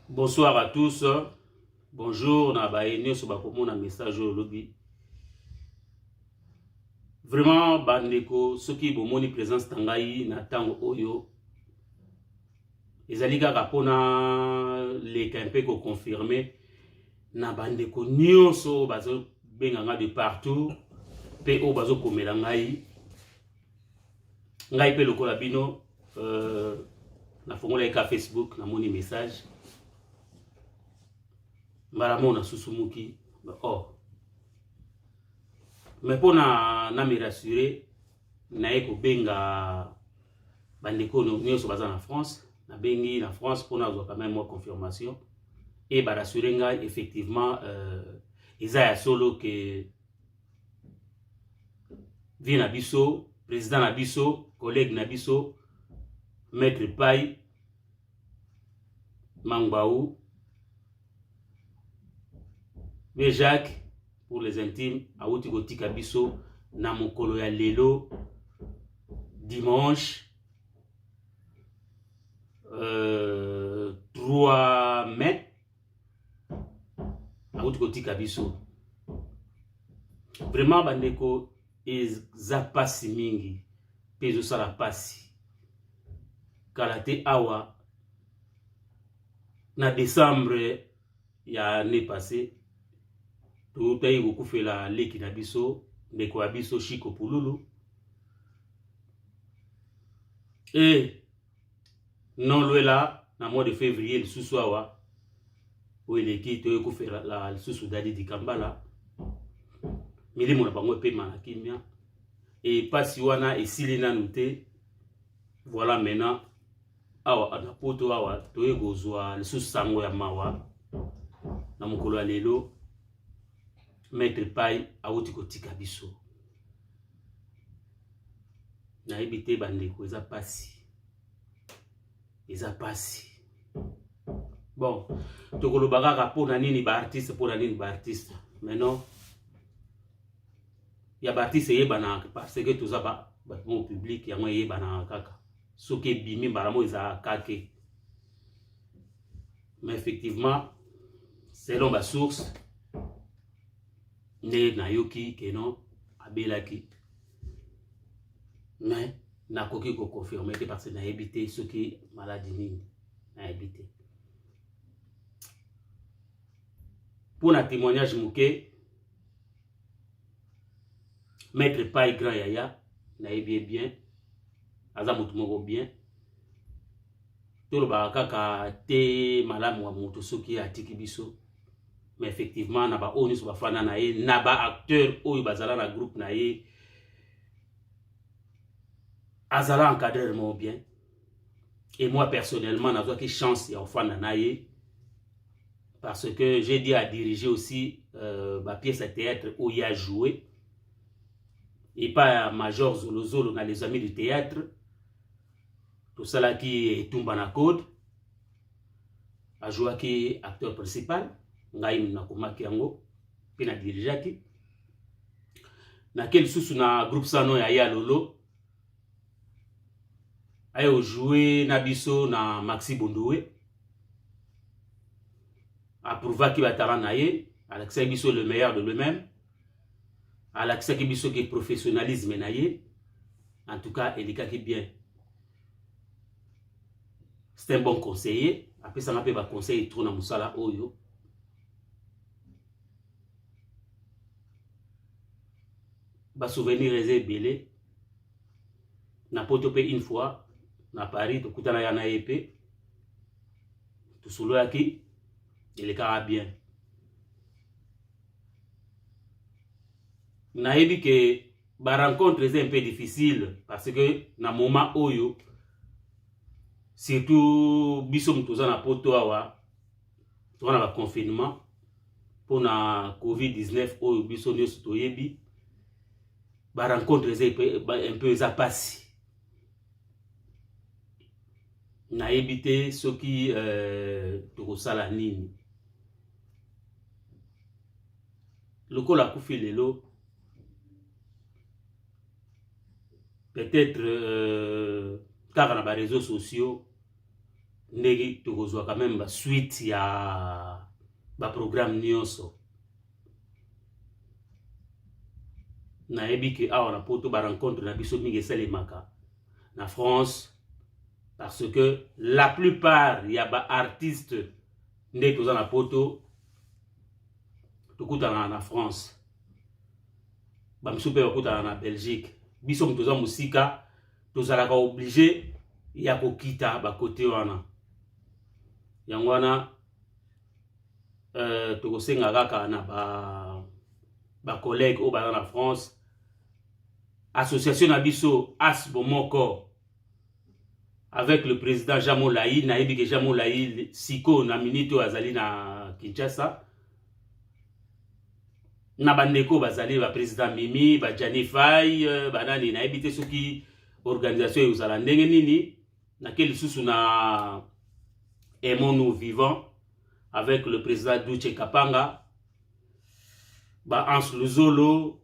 Bonsoir à tous. Bonjour na baye nyonso bakomona message oyo lobi. Vraiment bandeko soki bomoni présence na ngai na ntango oyo ezali kaka mpona leka mpe koconfirme na bandeko nyonso oyo bazobenga ngai de partout mpe oyo bazokomela ngai ngai mpe lokola bino nafongolaki ka Facebook, namoni message mbala moko nasusumuki. Oh, mais mpo na me rassurer, naye kobenga bandeko nyonso baza na France. Nabengi na France mpo nazwa quand même mwa confirmation e barassurer ngai effectivement eza ya solo ke vie na biso, président na biso, collègue na biso, maître Pai Mangbau be Jacques pour les intimes, awuti kotika biso na mokolo ya lelo, dimanche 3 mai. Awuti kotika biso. Vraiment bandeko, eza pasi mingi mpe ezosala pasi. Kala te awa, na décembre ya année passée, toutaki kokufela leki na biso, ndeko ya biso Chiko Pululu. E non lwela na mois de février lisusu awa oyo eleki, toyei kofela lisusu Dadi Dikambala. Milimo na bango epema na kimia. E pasi wana esili nanu te. Voilà, maintenant awa na Poto awa, toyei kozwa lisusu sango ya mawa na mokolo ya lelo, maître Pai awuti kotika biso. Nayebi te bandeko, eza pasi, eza pasi. Bon, tokoloba kaka mpona nini baartiste, mpona nini baartiste. Maintenant ya baartiste eyebanaka parce que toza bato moko public. Yango eyebanaka kaka soki ebimi mbala moko, ezalaka kake. Mais effectivement, selon basource nde nayoki ke non, abelaki, mais nakoki koconfirmer te parce que nayebi te soki maladi nini, nayebi te. Mpona témoignage moke, maître Pai, grand yaya, nayebi ye bien, aza motu moko bien. Tolobaka kaka te malamu ya moto soki atiki biso, mais effectivement na baoyo nyonso bafanda na ye, na baacteur oyo bazala na groupe na ye, azala encadreur moko bien. Et moi personnellement, nazwaki chance ya kofanda na ye parce que j'ai dit à diriger aussi bapièce ya théâtre oyo ye a joué epai ya Major Zolozolo na Les Amis du Théâtre. Tosalaki Etumba na Code, ajouaki acteur principal, ngai nakomaki yango mpe nadirigeaki. Nake lisusu na groupe sano ya Ya Lolo, aye ojouer na biso na Maxi Bondowe, aprouvaki batalent na ye, alakisaki biso le meilleur de lui-même, alakisaki biso ke professionnalisme na ye en tout cas elekaki bien. C'est un bon conseiller, apesanga mpe baconseil trop na mosala oyo. Basouvenir eza ebele na Poto mpe. Une fois na Paris, tokutana ya na ye mpe tosoloyaki, elekaka bien. Nayebi ke barencontre eza un peu difficile parce que na moment oyo, surtout biso moto toza na Poto awa, toza na baconfinement mpona COVID-19 oyo biso nyonso toyebi. Barencontre eza un peu, eza mpasi. Nayebi te soki tokosala nini. Lokola akufi lelo, peut-être kaka na baréseaux sociaux. Ndenge tokozwa quand même ba suite ya ba programme nyonso. Nayebi ke awa na poto ba rencontre na biso mingi esalemaka na France, parce que la plupart ya ba artistes nde toza na poto tokutanaka na France, bamisusu mpe bakutana na Belgique. Biso moto toza mosika, tozalaka oblige ya kokita bakote wana. Yango wana tokosenga kaka na ba collègue oyo baza na France, association na biso As Bomoko avec le président Jean Molayi. Nayebi ke Jean Molayi siko na minute oyo azali na Kinshasa, na bandeko bazali ba président Mimi, ba Gianni Fay, banani, nayebi te soki organisation ekozala ndenge nini. Nake lisusu na Aimons-nous vivants avec le président Duche Kapanga, ba Hans Luzolo,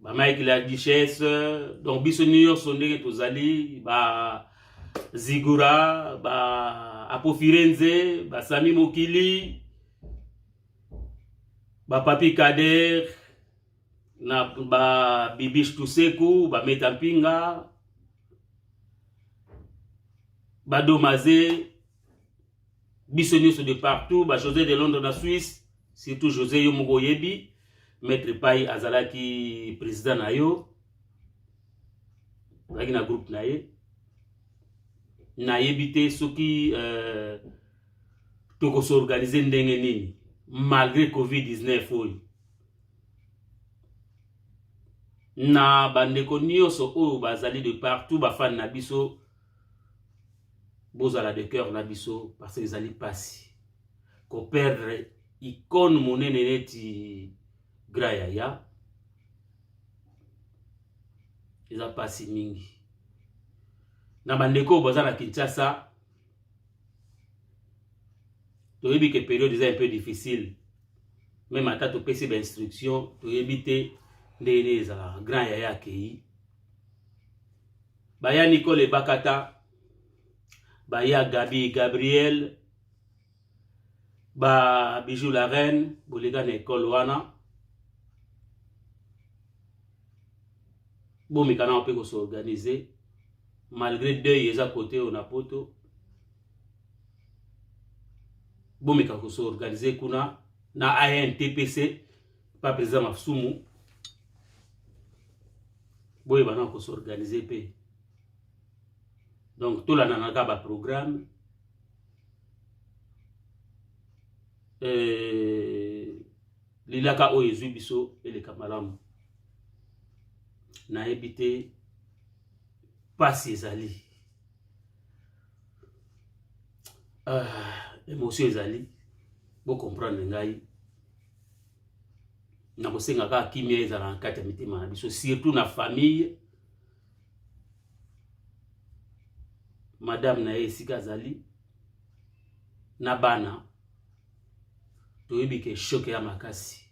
ba Mike la Duchesse. Donc biso nyonso ndenge tozali, ba Zigura, ba Apo Firenze, ba Sami Mokili, ba Papi Kader, na ba Bibish Tuseku, ba Meta Mpinga, ba Domaze, biso nyonso de partout, ba José de Londres na Suisse, surtout José, yo moko oyebi, Maître Pai azalaki président na yo, azalaki na groupe na ye. Nayebi te soki tokos'organiser ndenge nini malgré COVID-19 oyo. Na bandeko nyonso oyo bazali de partout, bafani na biso, bozala de cœur na biso, parce que ezali mpasi koperdre icône monene neti Grand Yaya. Eza mpasi mingi. Na bandeko oyo baza na Kinshasa, toyebi ke période eza un peu difficile. Même ata topesi bainstruction, toyebi te ndenge nini ezalaka. Grand Yaya akei, baya Nicole Ebakata, baya Gabi Gabriel, ba Bijou la Reine, boleka na ekole wana, bomeka nao mpe kos'organiser malgré deuil eza kote oyo na poto. Bomeka kos'organiser kuna na ANTPC pa président Masumu, boyeba na kos'organiser mpe. Donc tolandana kaka baprogramme. Lilaka oyo ezwi biso eleka malamu. Nayebi te, pasi ezali, émotion ezali, bocomprendre ngai. Nakosenga kaka kimia ezala na kati ya mitema na biso, surtout na famille. Madame na ye esika azali na bana, toyebi ke choc ya makasi,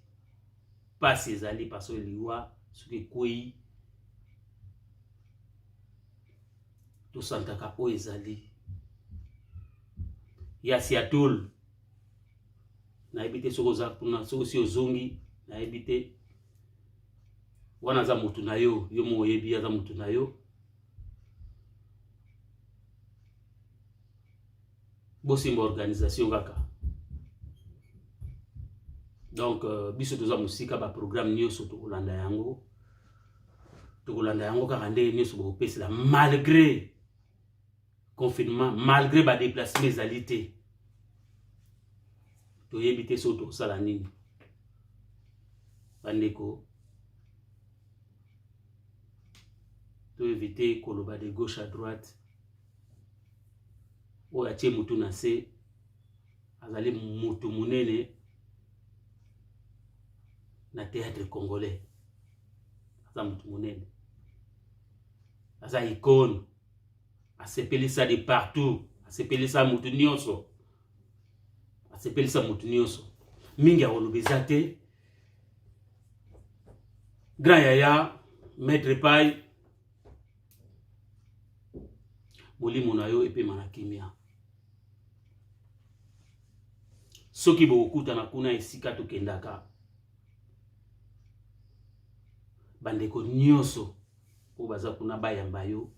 pasi ezali, parce que liwa soki ekwei, tosantaka oyo ezali ya Seattle. Nayebi te soki oza kuna, soki osi ozongi, nayebi te. Wana aza motu na yo, yo mo oyebi aza motu na yo. Bosimba organisation kaka. Donc biso toza mosika, baprogramme nyonso tokolanda yango, tokolanda yango kaka ndenge nyonso bokopesela, malgré confinement, malgré badéplacement ezali te. Toyebi te soki tokosala nini. Bandeko, toéviter koloba de gauche à droite. Oyo atie mutu na se azali mutu monene na théâtre congolais, aza mutu monene, aza icône, asepelisa de partout, asepelisa mutu nyonso, asepelisa mutu nyonso. Mingi ya koloba eza te. Grand Yaya, Maître Pai, molimo na yo epema na kimia. Soki bokokutana kuna esika tokendaka, bandeko nyonso oyo baza kuna bayamba yo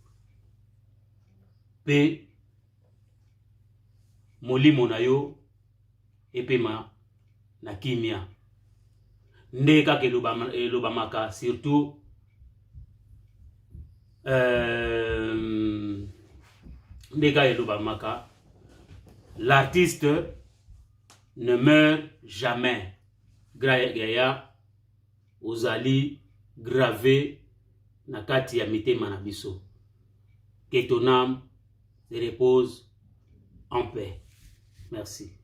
mpe molimo na yo epema na kimia. Nde kaka elobamaka surtout nde kaka elobamaka, l'artiste ne meurt jamais. Yaya, ozali gravé na kati ya mitema na biso. Que ton âme repose en paix. Merci.